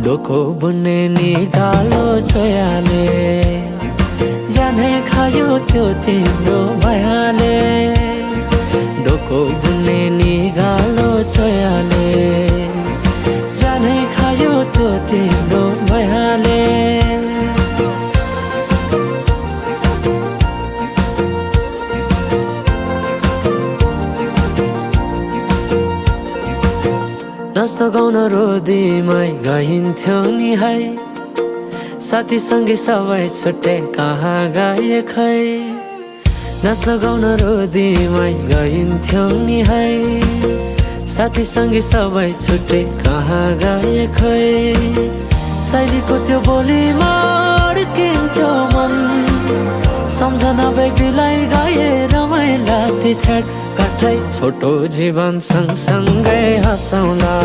डोको बुन्ने निकालो छोयाले जाने खायो त्यो तिम्रो मायाले डोको बुन्ने निकालो छोयाले जाने खायो त्यो तिम्रो मायाले नाच्न गाउन रोदीमै गइन्थ्यो नि है साथीसँगै सबै छुट्टै कहाँ गए खै नाच्न गाउन रोदीमै गइन्थ्यो नि है साथीसँगै सबै छुट्टै कहाँ गए खै शैलीको त्यो बोलीमा अड्किन्थ्यो मन सम्झना बेबीलाई गाए रमाइला ती छेड काठै छोटो जीवन सँगसँगै हँसौँला।